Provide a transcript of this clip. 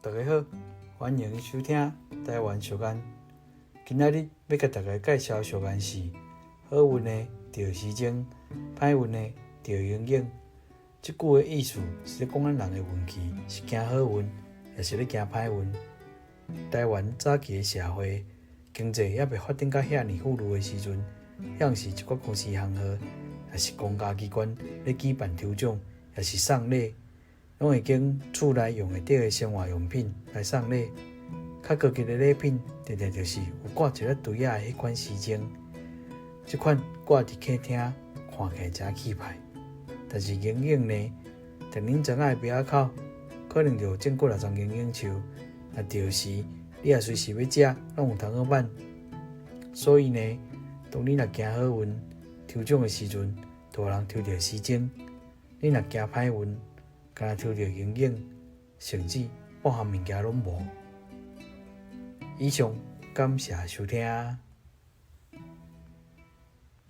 大家好，歡迎收聽台灣俗諺。今仔日欲共大家介紹俗諺是：好運的著時鐘，歹運的著鷹眼。這句的意思是咧講咱人的運氣是行好運，抑是咧行歹運。台灣早期的社會經濟猶未發展甲遐爾富裕的時陣，像是一寡公司行號，抑是公家機關咧舉辦抽獎，抑是送禮，攏會揀厝內用會著的生活用品來送禮。較高級的禮品，定定就是有掛一粒錘仔的彼款時鐘。這款掛佇客廳，看起來誠氣派。但是鷹眼呢，佇恁莊仔的埤仔口，可能就有種幾若叢鷹眼樹。若著時，你也隨時欲食，攏有通好挽。所以呢，當你若行好運，抽獎的時陣，就予人抽著時鐘；你若行歹運，干焦抽著鷹眼，甚至半項物件攏無。以上，感謝收聽。